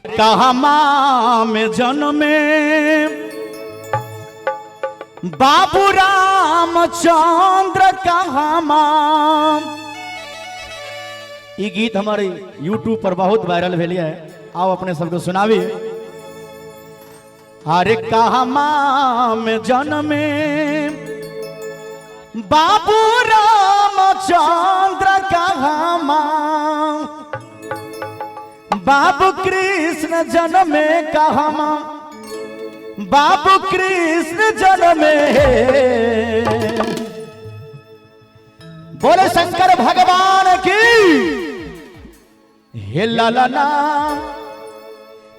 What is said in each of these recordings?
कहमा में जन्मे बाबू रामचंद्र कहमा। ई गीत हमारे यूट्यूब पर बहुत वायरल भेल है, आओ अपने सबको सुनावी। अरे कहमा में जन्मे बाबू रामचंद्र कहमा, बाबू कृष्ण जन्मे कहमा, बाबू कृष्ण जन्मे। बोले शंकर भगवान की। हे लाला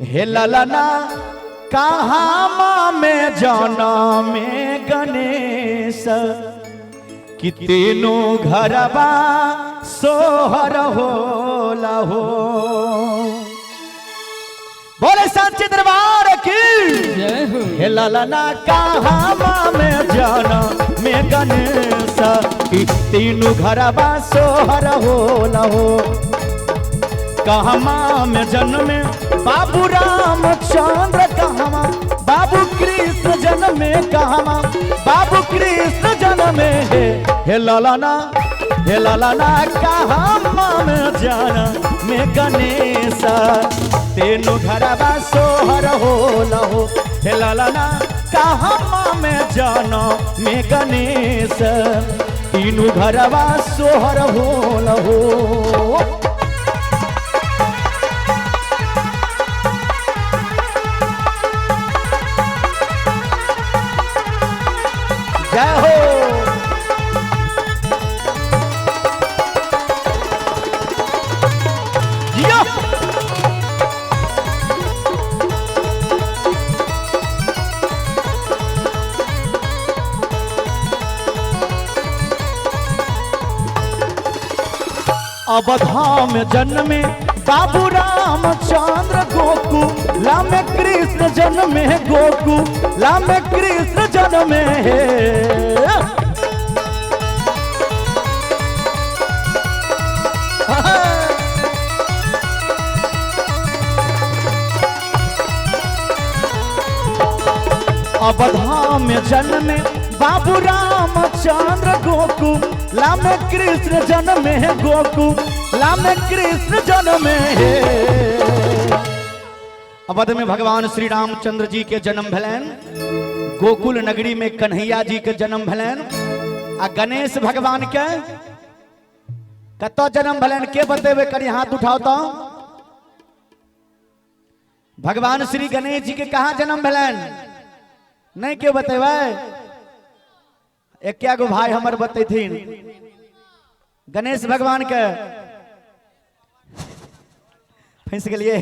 हे लाला कहाँ में जन्मे गणेश, कि तीनों घरबा सोहर होला हो। बोले सांचे दरबार की जय हो। हे लाला कहाँ में जन्मे गणेश, कि तीनों घरबा सोहर होला हो। कहमा में जन्मे बाबू रामचंद्र कहमा, बाबू कृष्ण जन्मे कहमा, बाबू कृष्ण जन्मे। हे हे लाला हे लाला कहमा में जन्मे गणेश, तीनों घरबा सोहर होला हो। हे लाला कहमा में जन्मे गणेश, तीनों घरबा सोहर होला हो। जय हो। जियो। अवधा में जन्मे बाबू रामचंद्र गोकुल में कृष्ण जन्मे, गोकुल में कृष्ण जन्मे। अवधा में जन्मे बाबू रामचंद्र गोकुल में कृष्ण जन्मे, गोकुल में कृष्ण जन्मे। अवध में भगवान श्री रामचंद्र जी के जन्म भेलनि, गोकुल नगरी में कन्हैया जी के जन्म भेलनि, आ गणेश भगवान के कतौ जन्म भेलनि के बतेबे करी, हाथ उठाओ तो। भगवान श्री गणेश जी के कहाँ जन्म भेलनि नहीं के बतेबै? एक गो भाई हमर बतेथिन गणेश भगवान के। फंस गेलिए?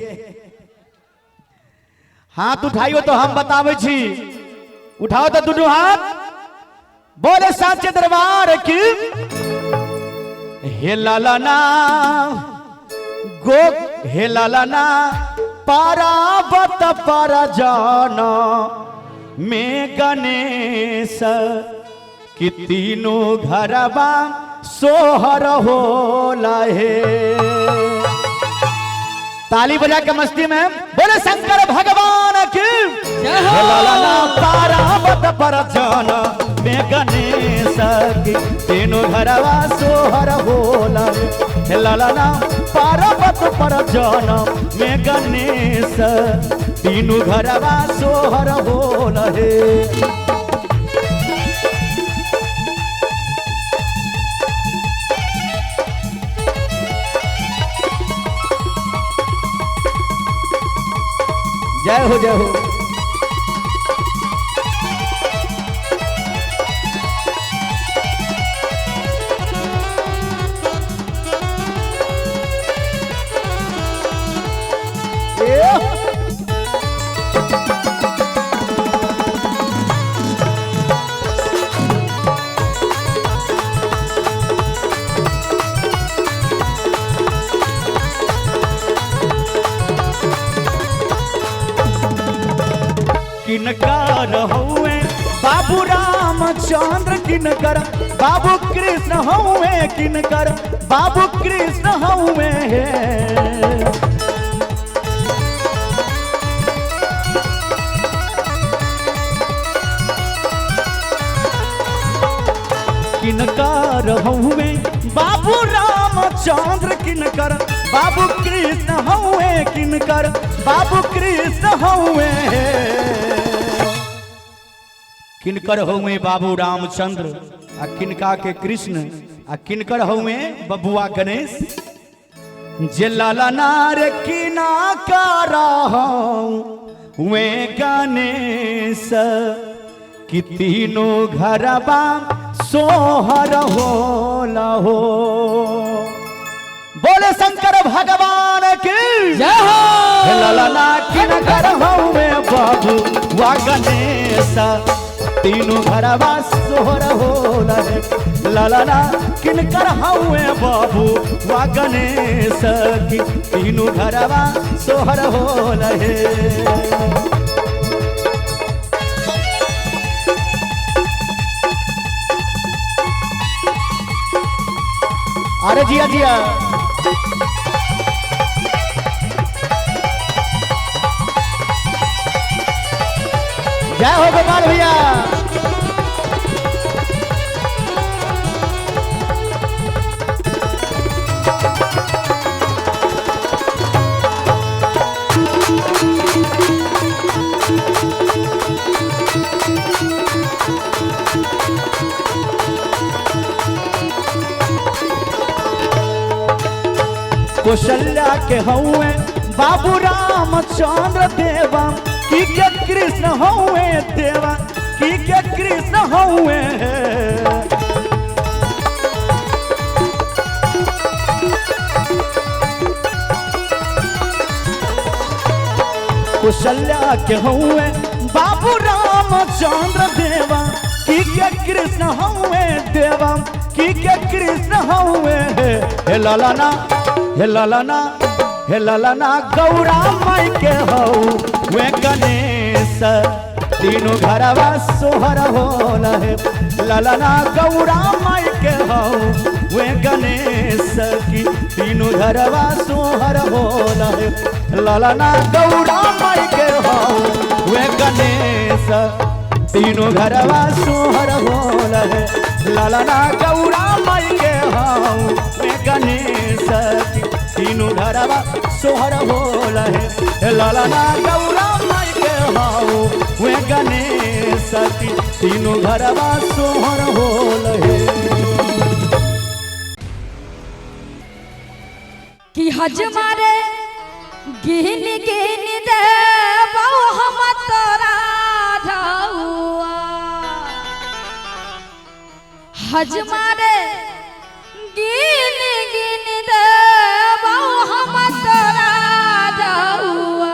हाथ उठाइयो तो हम बताबै छी, उठाओ तो दुनू हाथ। बोले साचे दरबार की। हे लाला ना गो हे लाला ना पारावत पर जाना में गणेश, कि तीनों घरबा सोहर होला हे। ताली बजा के मस्ती में बोले शंकर भगवान की जय हो। लाला पारावत पर जाना में गणेश, कि तीनों घरवा सोहर होला हे। लाला पारावत पर जाना में गणेश, तीनों घरवा सोहर होला हे। जय हो जय हो। किनकर हउए बाबू रामचंद्र, किनकर बाबू कृष्ण हउए, किनकर बाबू कृष्ण हउए। रामचंद्र किनकर बाबू कृष्ण हउए किनकर बाबू कृष्ण हउए किनकर हउए बाबू रामचंद्र आ किनका के कृष्ण आ किनकर हउए बबुआ गणेश। जे लाला नार किना करा वे गणेश कि तीनों घरबा सोहर होला हो। बोले शंकर भगवान की जय हो। ललना किनकर हउए बाबू वा गणेश तीनों घरबा सोहर होला रे। ललना किनकर हउए बाबू वा गणेश की तीनों घरबा सोहर होला रे। अरे जिया जिया जय हो गोपाल भैया। कौशल्या के हउए बाबू रामचंद्र देवा की के कृष्ण हउए देवा की के कृष्ण हउए। कौशल्या के हउए बाबू रामचंद्र देवा की के कृष्ण हउए देवा की के कृष्ण हउए। हे ललना हे ललना हे ललना गौरा माई के हऊ वे गणेश तीनों घरवा सोहर होला हे। ललना गौरा माई के हऊ वे गणेश की तीनों घरवा सोहर होला हे। ललना गौरा माई के हऊ वे गणेश तीनों घरवा सोहर होला हे। ललना गौरा माई के हऊ वे गणेश तीनों घरवा सोहर होला हे। ललना गौरा माई के हऊ वे गणेश तीनों घरवा सोहर होला हे। कि हज मारे गिन गिन दे बहु हम तोरा धौआ। हज मारे गिन गिन दे बहु हम तोरा धौआ।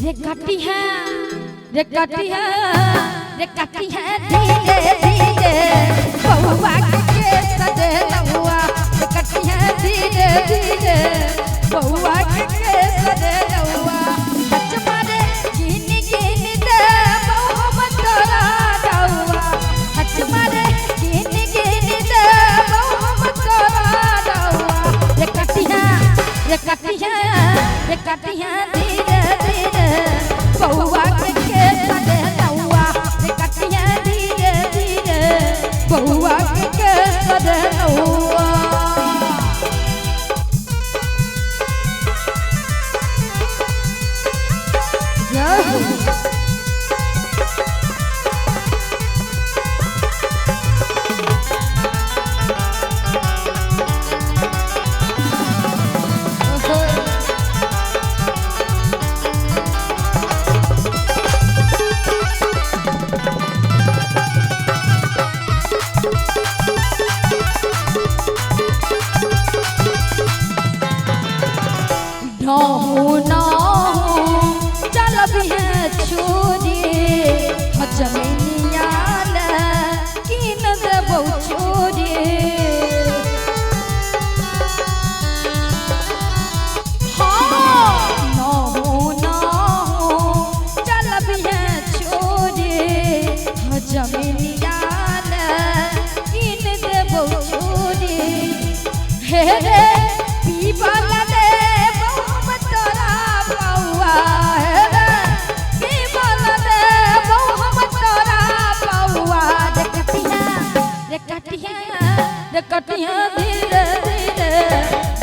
रे काटी है रे काटी है रे काटी है धीरे धीरे बहुआ के सजे नहुआ। रे काटी है धीरे धीरे बहुआ के सजे नहुआ। हज मारे गिन गिन दे बहु हम तोरा धौआ। हज मारे गिन गिन दे बहु हम तोरा धौआ। रे काटी है रे काटी है रे काटी है धीरे धीरे बहुआ के सजे नहुआ। रे काटी है धीरे धीरे बहुआ के सजे नहुआ। जय हो।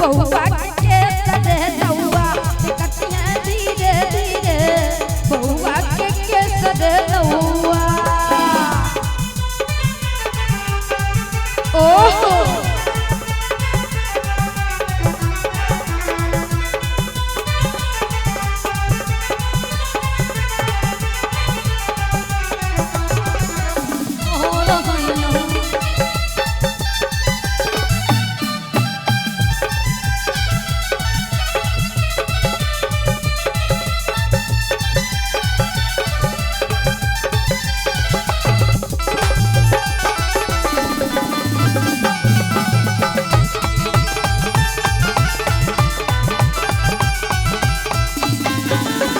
बउआ के सदे नौआ रे कटिया धीरे धीरे बउआ के सदे नौआ। ओहो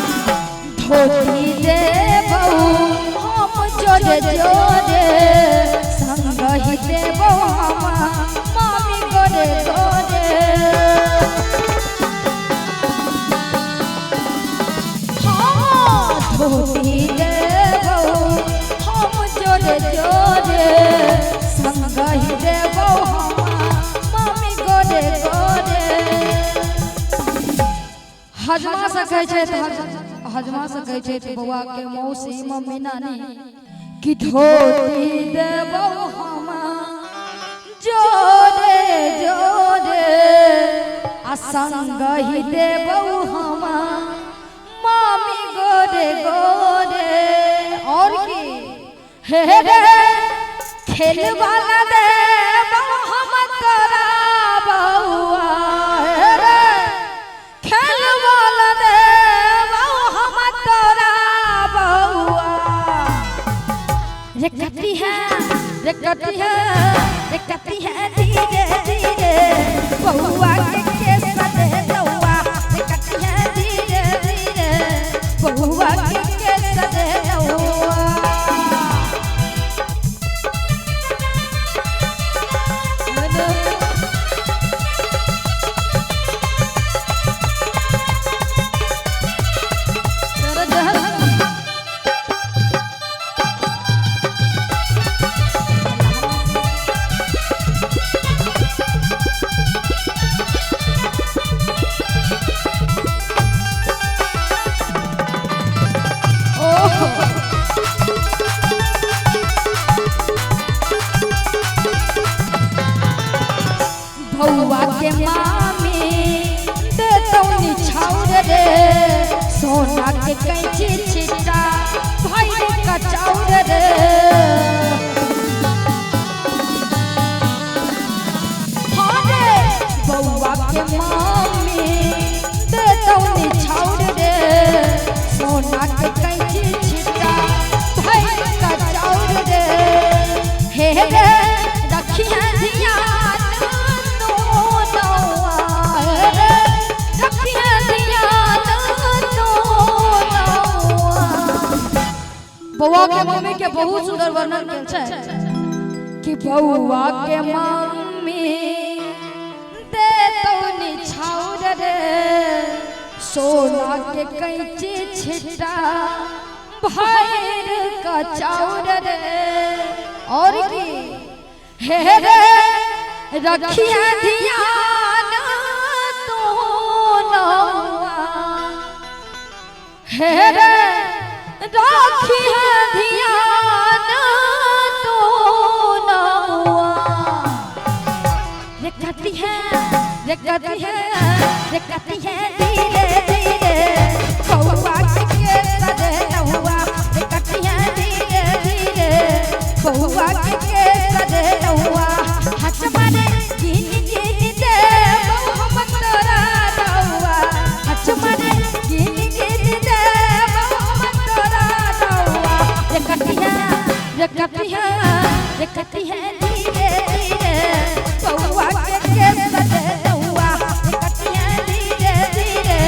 धोती देबौ हम जोरे जोरे संगहि देबौ हम मामी गोरे गोरे। हाँ धोती देबौ हम जोरे जोरे संगहि देबौ हम मामी गोरे गोरे। हजमा से कहै छै हजमा से कहै छै बौआ के मौसी मम्मी नानी कि धोती देबौ हम जोरे जोरे आ संगहि देबौ हम मामी गोरे गोरे। और की हे रे खेल वाला देबौ हम तोरा बौआ हे रे खेल वाला देबौ हम तोरा बौआ। रे कटिहा रे कटिहा रे कटिहा धीरे धीरे बउआ के सदे नौआ रे कटिहा धीरे धीरे बउआ के सदे नौआ। बउआ के मामी देतौनी छाउर रे सोना के कैंची छिट्टा भइल कचौर रे। हाँ रे बउआ के मामी देतौनी छाउर रे सोना के कैंची छिट्टा भइल कचौर रे। हे रे रखिया धियान बउआ के मम्मी के बहुत सुंदर वर्णन केल छै कि बउआ के मम्मी देतौनी छाउर रे सोना के कैंची छिट्टा भइल कचौर रे। और की हे रे रखिया धियान तू नौआ हे रे रखिया धियान तू नौआ। रे कटिहा रे कटिहा रे कटिहा धीरे धीरे बउआ के सदे नौआ रे कटिहा धीरे धीरे बउआ के सदे नौआ। हच मारे गिन गिन देबौ हम तोरा नौआ हच मारे गिन गिन देबौ हम तोरा नौआ। रे कटिहा रे कटिहा रे कटिहा धीरे धीरे बउआ के सदे नौआ रे कटिहा धीरे धीरे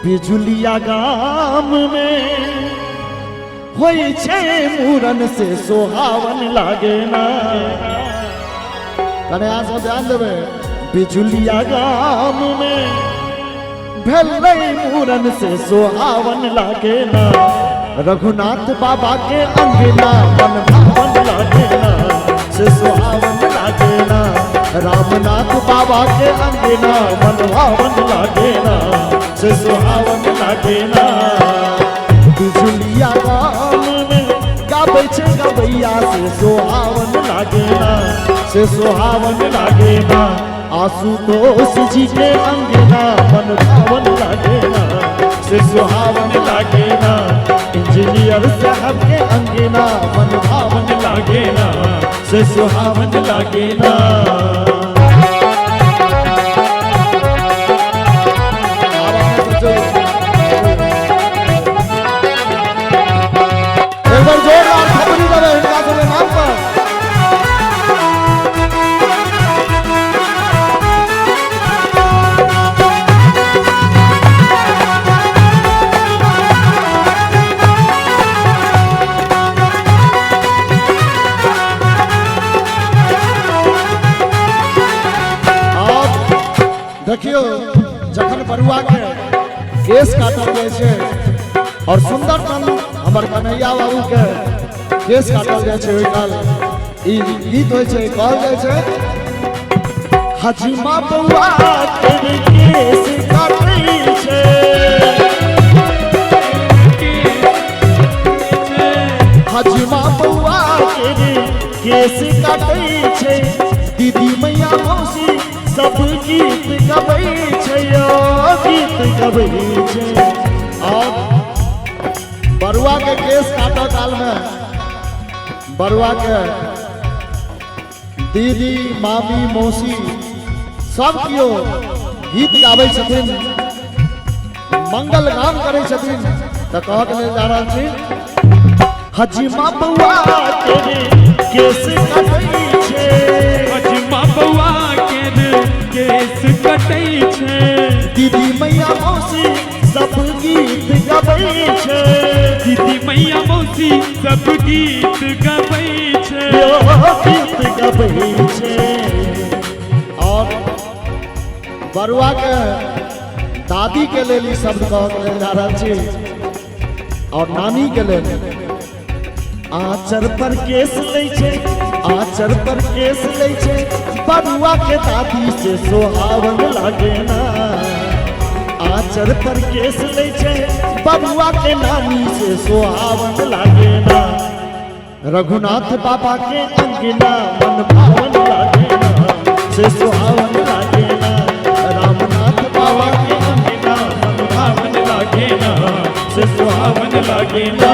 बिजुलिया गाम में होई छे मूरन से सोहावन लागे ना। कने अहाँ सब ध्यान देबै, बिजुलिया गाम में भेलै मूरन से सोहावन लागे ना। रघुनाथ बाबा के अंगना मन भावन लागे ना, से सोहावन लागे ना। रामनाथ बाबा के अंगना मन भावन लागे ना, से सोहावन लागे ना। बिजुलिया गाम में गाबै छे गबैया से सोहावन लागे ना, से सोहावन लागे ना। आशुतोष जी के अंगना मन भावन लागे ना, से सोहावन लागे ना। इंजीनियर साहब के अंगना मन भावन लागे ना, से सोहावन लागे ना। एक बार जोरदार थप्पड़ी देबै हिनका सबके नाम पर। देखियो जखन बरुआ के केस काटल जाइ छै और सुंदर तन हमर कन्हैया बाबू के केस काटल जाइ छै, ओहि काल ई गीत होइ छै, कहल जाइ छै हजमा बउआ के केस काटै छै, हजमा बउआ के केस काटै छै। दीदी मैया मौसी सब गीत गबै छै, गीत गबै छै। और बरुआ के केस काटऽ काल में बरुआ के दीदी मामी मौसी सब केओ गीत गाबै छथिन, मंगल गान करै छथिन। तऽ कहऽ के लेल जा रहल छी हजमा बउआ के केस काटै छै, हजमा बउआ के केस कटै छै। दीदी मैया मौसी सब गीत गबै छै, दीदी मैया मौसी सब गीत गबै छै, गीत गबै छै। और बरुआ के दादी के लेल ई शब्द कहऽ के लेल जा रहल छी और नानी के लेल, आँचर पर केस लै छै, आँचर पर केस लै छै। बरुआ के दादी से सोहावन लागे ना, आँचर पर केस लै छै। बरुआ के नानी से सोहावन लागे ना। रघुनाथ बाबा के अंगना मन भावन लागे ना, से सोहावन लागे ना। रामनाथ बाबा के अंगना मन भावन लागे ना, से सोहावन लागे ना।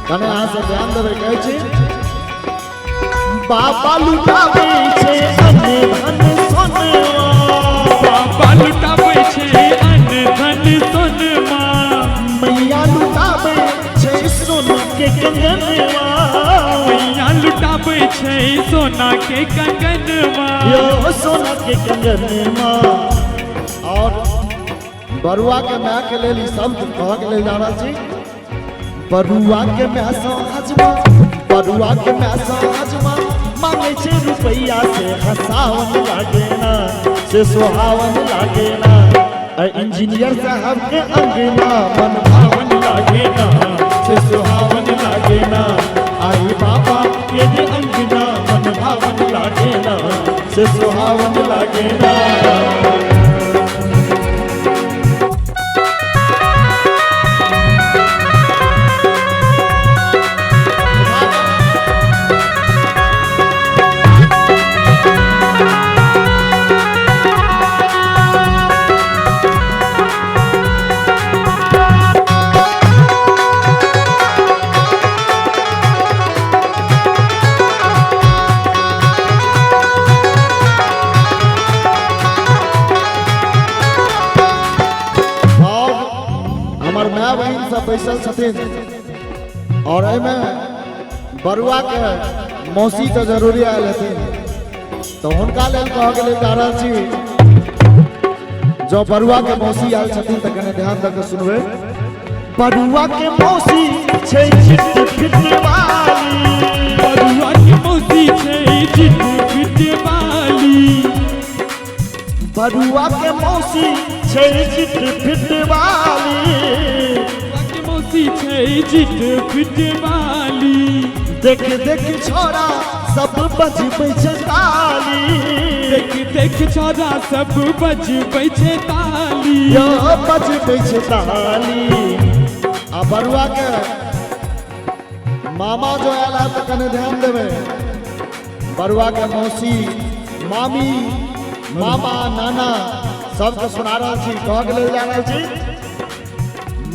कने अहाँ सब ध्यान देबै, कहै छी बाबा लुटाबै छै अन्न धन सोनवा, बाबा लुटाबै छै अन्न धन सोनवा। मैया लुटाबै छै सोना के कंगनवा, मैया लुटाबै छै सोना के कंगनवा, यो सोना के कंगनवा। और बरुआ के माय के लेल ई शब्द कहऽ के लेल जा रहल छी, बरुआ के माय सँ हजमा, बरुआ के माय सँ हजमा मांगै छै रुपैया से हसावन लागे ना, से सोहावन लागे ना। इंजीनियर साहब के अंगना मन भावन लागे ना, से सोहावन लागे ना। आई बाबा के अंगना मन भावन लागे ना, से सोहावन लागे ना। भाई बहन सब बैसल छथिन और एहिमे बरुआ के मौसी तो जरूरी आयल हथिन, तो हुनका लेल कहके लेल जा रहल छी जो बरुआ के मौसी आयल छथिन तऽ कने ध्यान दऽ के सुनबै। बरुआ के मौसी छै चित फिट वाली, बरुआ के मौसी छै चित फिट वाली, बरुआ के मौसी छै चित फिट वाली, बरुआ के मौसी छै चित फिट वाली। देख देख छोरा सब बजबै छै ताली, देख देख छोरा सब बजबै छै ताली, यो बजबै छै ताली। आ बरुआ के मामा जो आयल है तऽ कने ध्यान देबै। बरुआ के मौसी, मामी, मामा, नाना सबके सुना रहल छी, कहके लेल जा रहल छी।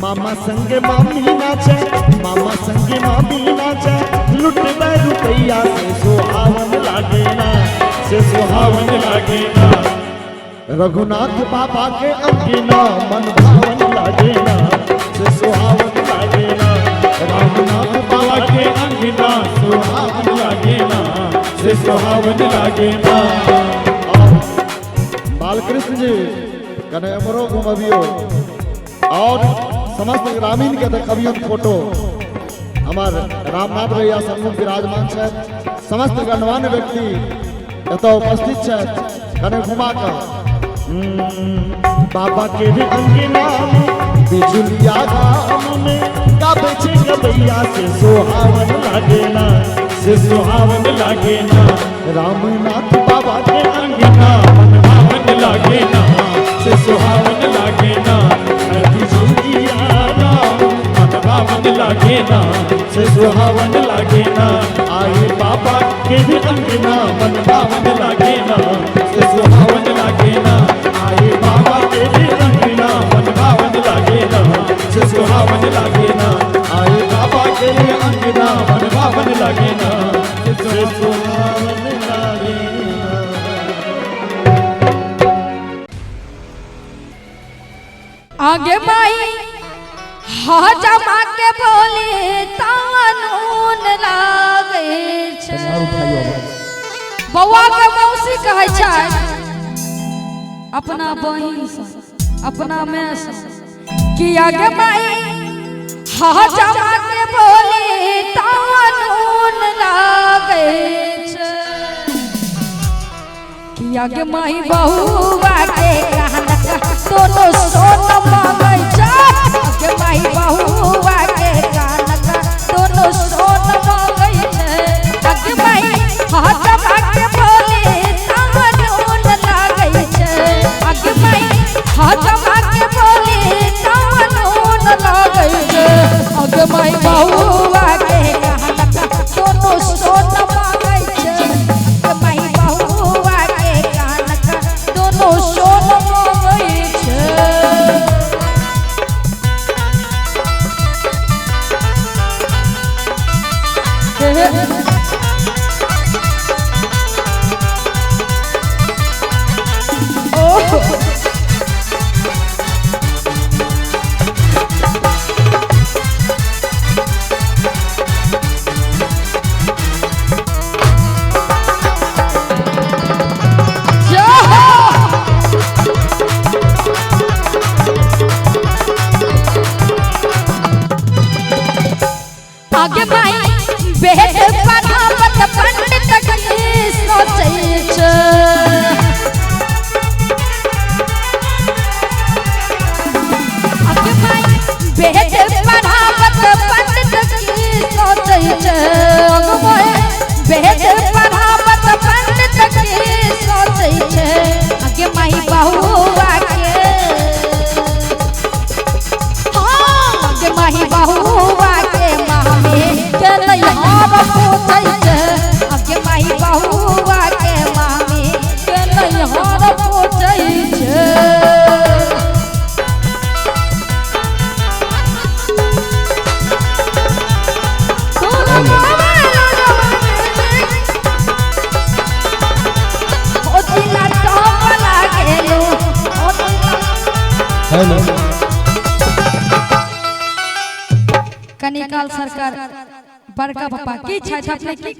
मामा संगे मामी नाचे, मामा संगे मामी नाचे, लुटबै रुपैया से सोहावन लागे ना, से सोहावन लागे ना। रघुनाथ बाबा के अंगना मन भावन लागे ना, से सोहावन लागे ना। रघुनाथ बाबा के अंगना सोहावन लागे ना, से सोहावन लागे ना। बालकृष्ण जी कने एमरो घुमबियो और समस्त ग्रामीण के देखबियन फोटो। हमार रामनाथ भैया सम्मुख विराजमान छथि, समस्त गणमान्य व्यक्ति एतऽ उपस्थित छथि, कने घुमा कऽ। बाबा के अंगना में बिजुलिया गाम में गाबै छै गबैया से सोहावन लागे ना, से सोहावन लागे ना। रामनाथ बाबा के अंगना मन भावन लागे ना, से सोहावन लागे ना। बिजुलिया गाम मन भावन लागे ना, से सोहावन लागे ना। आए बाबा के अंगना मन भावन लागे ना, से सोहावन लागे ना। आए बाबा के अंगना मन भावन लागे ना, से सोहावन लागे ना। आए बाबा के अंगना मन भावन लागे ना, से सोहावन लागे ना। आगे माई हजमा के बोले तानून लागे छै। बौआ के मौसी कहै छै अपना बहिन से, अपना माय से कि आगे माई हजमा के बोले तानून लागे छै। कि आगे माई बहुआ के कहलक दोनों सोन मांगै छै। आगे माई बहुआ के कहलक दोनों सोन मांगै छै। आगे माई हजमा के बोले तानून लागै छै। आगे माई हजमा के बोले तानून लागै छै। आगे माई बहुआ के कहलक दोनों सोन मांगै छै। आगे माई बहुआ के कहलक दोनों सोन मांगै छै। आगे माई वेद पढ़ावत पंडित की सोचै छै। आगे माई वेद पढ़ावत पंडित की सोचै छै। आगे माई वेद पढ़ावत पंडित की सोचै छै। आगे माई बहुआ के, हाँ आगे माई बहुआ के मामे के नैहर पूछै छै। आगे माई बहुआ के मामे के नैहर पूछै छै। हेलो। तत्काल सरकार बड़का पापा की छथि अपने की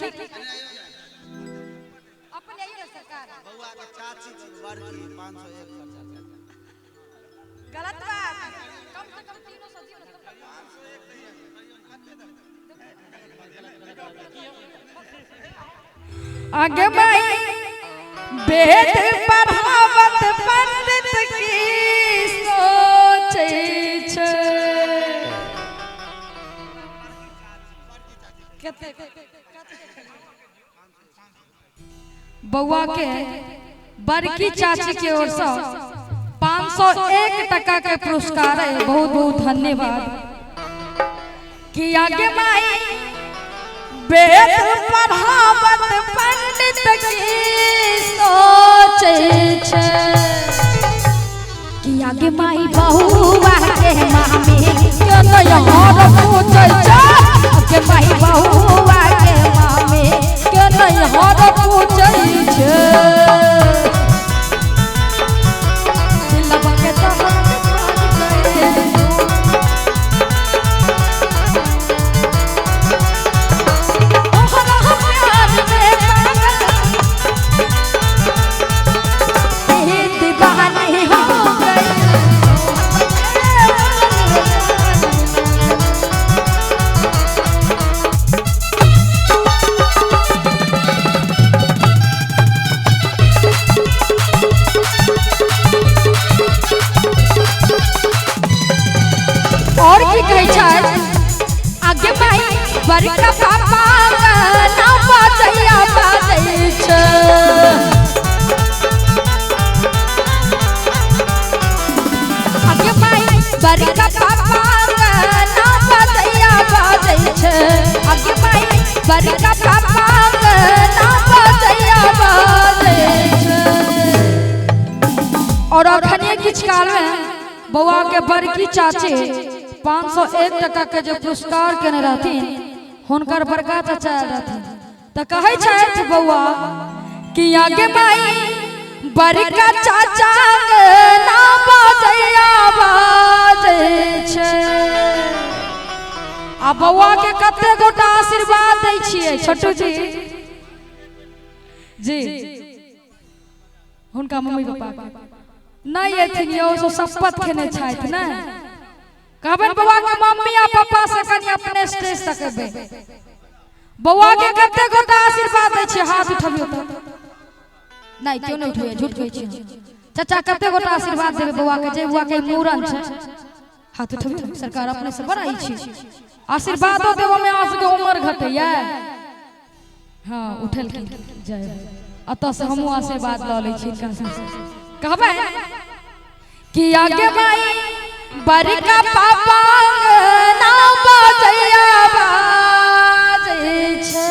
अपने आइए सरकार। गलत बात, कम से कम 300 दियो ना। आगे भाई वेद पढ़ावत पंडित की सोचे छे। बउआ के बड़की चाची के ओर से 501 टका के पुरस्कार है, बहुत बहुत धन्यवाद। कि आगे माई वेद पढ़ावत पंडित की सोचे छे। कि आगे माई बहुआ के मामी के नैहर पूछै छे। आगे माई बहुआ के मामी के नैहर पूछै छे। दिलवा के और की कहै छै आगे माई बड़का पापा ना बाजैया बाजै छै। आगे माई बड़का पापा ना बाजैया बाजै छै। आगे माई बड़का पापा ना बाजैया बाजै छै। और अखने किछु काल में बउआ के बड़की चाची 501 टका के जो पुरस्कार केने रहथिन हुनकर बड़का चाचा आयल रहथिन। तो कहै छथि बउआ कि आगे माई बड़का चाचा के ना बाजैया बाजै छै। आ बउआ के कते गोटा आशीर्वाद दै छियै छोटू जी जी हुनका मम्मी पापा के नहीं अथिन यौ सब शपथ खेने छथि ने। कहबनि बउआ के मम्मी आ पापा से कनि अपने स्टेज तक एबै। बउआ के कते गोटा आशीर्वाद दै छियै हाथ उठबियौ तऽ नहीं क्यों नहीं उठबियै, झूठ कहै छियै। चाचा कते गोटा आशीर्वाद देबै बउआ के जे बउआ के मूड़न छै हाथ उठबियौ। सरकार अपने से बड़ा छी आशीर्वादो देबो में अहाँ सबके उम्र घटैया। हाँ उठेलखिन जय अतऽ से हमहूँ आशीर्वाद लऽ लै छी। कहबै कि आगे माई बड़का पापा ना बाजैया बाजै छै।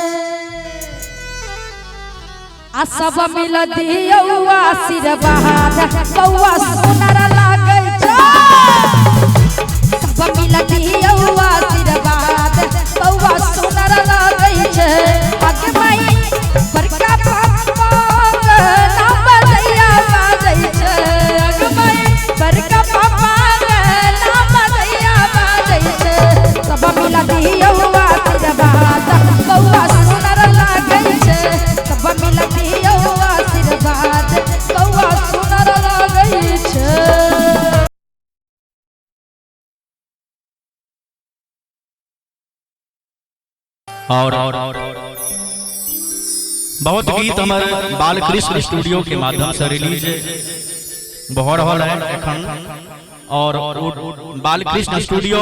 आ सब मिल दियौ आशीर्वाद बउआ सुनर लागै छै। सब मिल दियौ आशीर्वाद बउआ सुनर लागै छै। आगे माई बड़का पापा ना बाजैया बाजै छै। आगे माई बड़का पापा ना बाजैया बाजै छै। सब मिल दियौ आशीर्वाद बउआ सुनर लागै छै। सब मिल दियौ आशीर्वाद बउआ सुनर लागै छै। और बहुत गीत हमारे बालकृष्ण स्टूडियो के माध्यम से रिलीज भऽ रहल है एखन। और बालकृष्ण स्टूडियो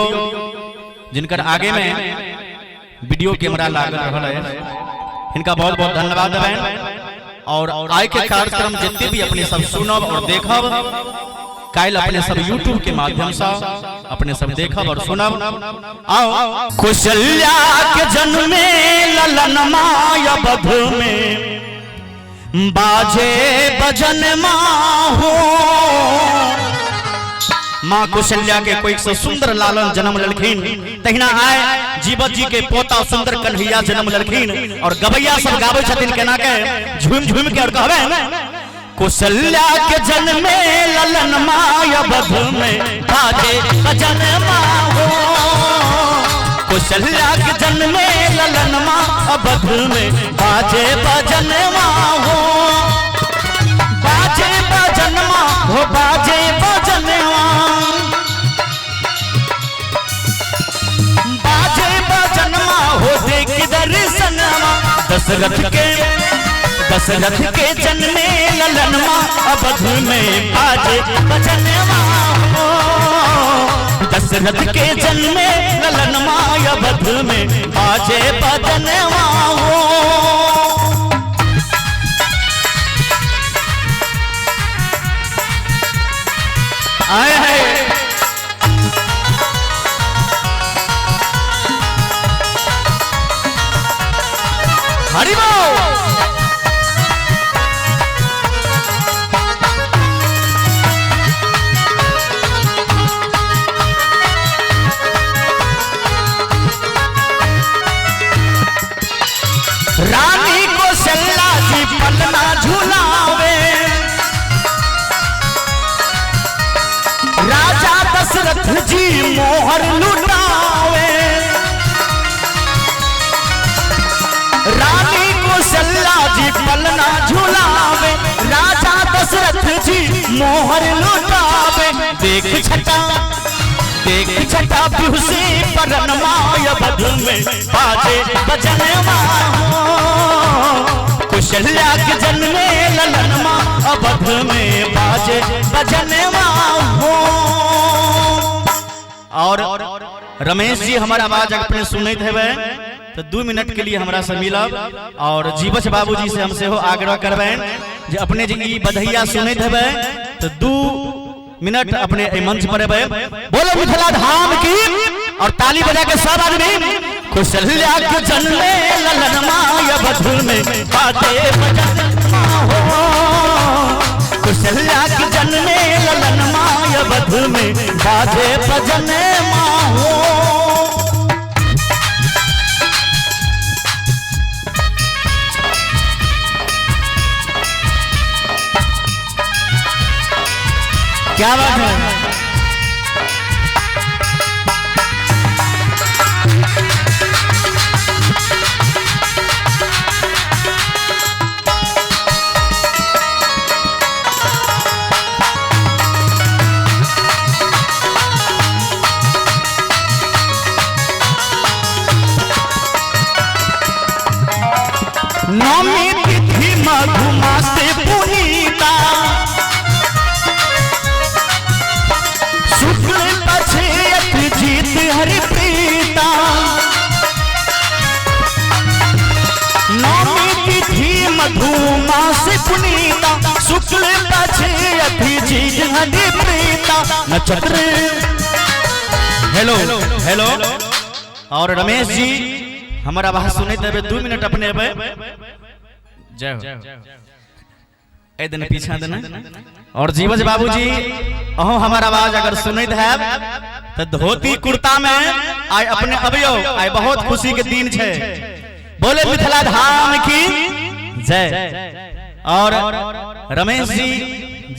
जिनकर आगे में वीडियो कैमरा लागल रहल है इनका बहुत बहुत धन्यवाद देबनि। और आइ के कार्यक्रम जितने भी अपने सब सुनब और देखब काल्हि अपने सब यूट्यूब के माध्यम से अपने सब देखब और सुनब। आओ कौशल्या के जन्मे ललन माया बध में बाजे बजन माहो। माँ कौशल्या के कोई से सुंदर लालन जन्म ललखिन तहिना आए जीवत जी के पोता सुंदर कन्हैया जन्म ललखिन। और गवैया सब गाबै छथिन केना के झूम झूम के और कहबै कौशल्या के जन्मे ललन माया बध में बाजे बजन माहो। कौशल्या के जन्मे ललनमा अवध में बाजे बजनवा हो, बाजे बजनवा हो, बाजे बजनवा, बाजे बजनवा हो देख दर्शनवा। दशरथ के, दशरथ के जन्मे ललनमा अवध में बाजे बजनवा हो, दशरथ के जन्मे ललनमा अवध में बाजे बजनवा हो। आए हैं हरि बोल। रानी कौशल्या जी पलना झुलावे, राजा दशरथ जी मोहर लुटावे। रानी कौशल्या जी पलना झुलावे, राजा दशरथ जी मोहर लुटावे। देख छटा, देख छटा बिहुसी परनमा अवध में बाजे बजनवा हो, कौशल्या के जन्मे ललनमा अवध में बाजे बजनवा हो। और रमेश जी हमारा आवाज अपने सुनते हेबै तो 2 मिनट के लिए हमरा से मिलब और जीवछ बाबूजी से हम सेहो आग्रह करबनि जे अपने जे ई बधैया सुनैत हेबै तो 2 मिनट अपने एहि मंच पर एबै। बोलो मिथिला धाम की और ताली बजा के सब आदमी। कौशल्या के जन्मे ललनमा अवध में बाजे बजनवा हो, कौशल्या के जन्मे ललनमा अवध में बाजे बजनवा हो। क्या बात है। नौमी तिथि मधुमास पुनीता, शुक्ल पक्षे अभिजीत हरि प्रीता। नौमी तिथि मधुमास पुनीता, शुक्ल पक्षे अभिजीत हरि प्रीता। नक्षत्र हेलो हेलो। और रमेश जी हमारा आवाज सुनैत हेबै 2 मिनट अपने एबै। जय हो। ए दिन पीछा देना। और जीवज बाबूजी अहो हमारा आवाज अगर सुनैत हैब तो धोती कुर्ता में आइ अपने अबियो, आइ बहुत खुशी के दिन छै। बोले मिथिला धाम की जय। और रमेश जी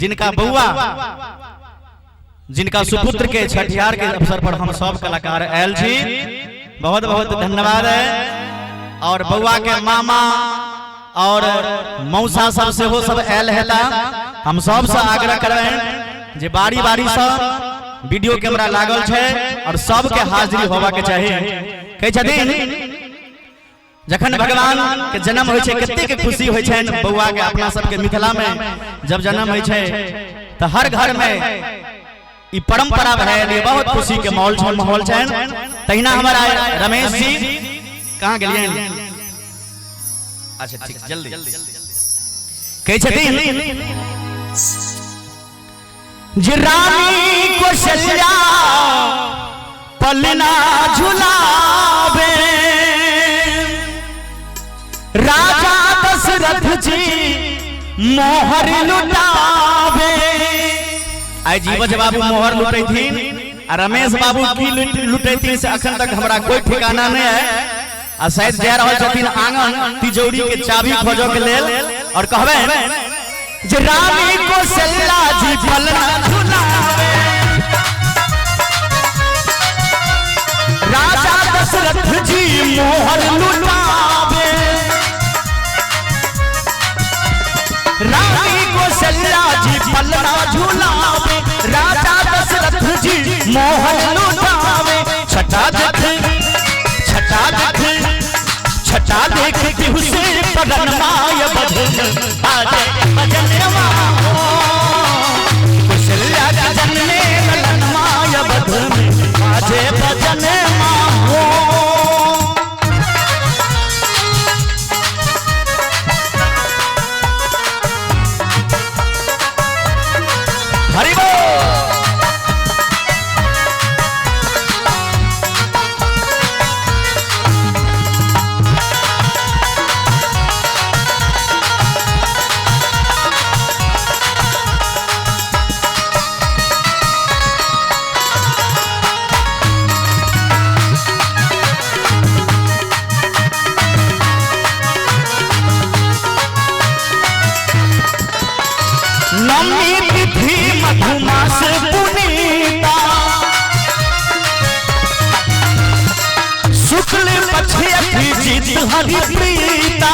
जिनका बउआ, जिनका सुपुत्र के छठिहार के अवसर पर हम सब कलाकार आयल छी, बहुत बहुत धन्यवाद है। और बउआ के मामा और मौसा सब सेहो सब आयल हेता। हम सबसे आग्रह करबनि जे बारी बारी सब वीडियो कैमरा लागल छै और सबके हाजिरी होवा के चाही। कहै छथिन जखन भगवान के जन्म होइ छै कतेक खुशी होइ छनि बउआ के। अपना सबके मिथिला में जब जन्म होइ छै तो हर घर में ई परंपरा भए बहुत खुशी के माहौल छनि। तहिना हमारा रमेश जी कहाँ गेलियनि? अच्छा ठीक, जल्दी कहै छथिन जे रानी कौशल्या पलना झुलावे, राजा दशरथ जी मोहर लुटावे। आई जीवज बाबू मोहर लुटैथिन आ रमेश बाबू की लुटैथिन से अखन तक हमरा कोई ठिकाना नहीं है। आ शायद जा रहल छथिन आंगन तिजोरी के चाबी खोजो के लेल और कहबे जे रानी कौशल्या जी पलना झुलावे, राजा दशरथ झूलावे, राजा दशरथ जी मोहन लुटावे। छठा देख छठा देख छठा देख बिहुसे पगन my बधन बाजे भजनवा हो। कौशल्या के जन्मे ललन my बधन बाजे भजनवा हो। हरि बोल। नवमी तिथि मधुमास पुनीता, शुक्ल पक्ष अभिजीत हरि प्रीता।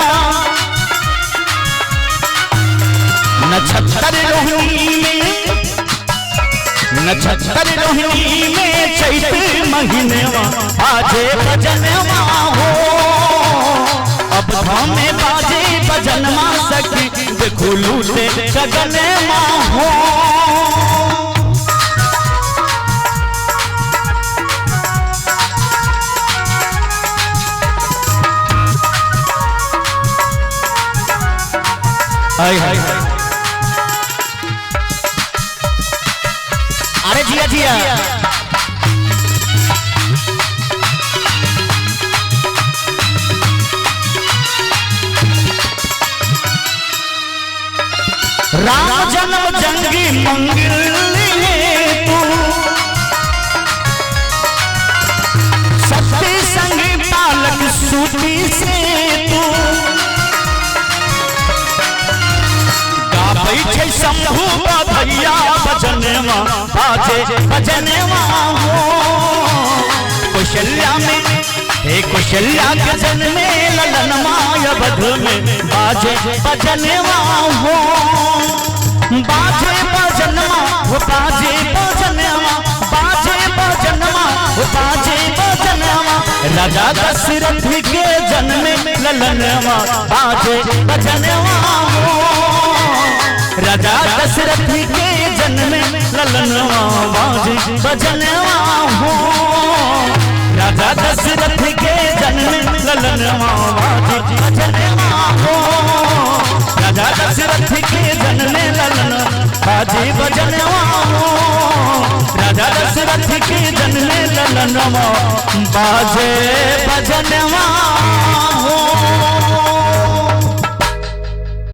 नक्षत्र रोहिणी में नक्षत्र रोहिणी में चैत महीनेवा बाजे भजनवा हो। अब में बाजे भजनवा सखी देखो लूटे गगनवा हो। हाय हाय अरे जिया जिया। राम जन्म जंगी मंगल तू, सत्य संग बालक सूती से तू। गाबै छै शंभू भैया भजनवा बाजे भजनवा हो। कौशल्या में हे कौशल्या के जन्मे ललन my बध में बाजे भजनवा हो। बाजे भजनवा हो बाजे भजनवा बाजे भजनवा हो बाजे भजनवा। राजा दशरथ के जन्मे ललनवा बाजे भजनवा हो। राजा दशरथ के जन्मे ललनवा बाजे भजनवा हो। राजा दशरथ के जन्मे ललनवा बाजे भजनवा हो। राजा दशरथ के जन्मे ललन बाजे भजनवा हो। राजा दशरथ के जन्मे ललनवा बाजे भजनवा हो।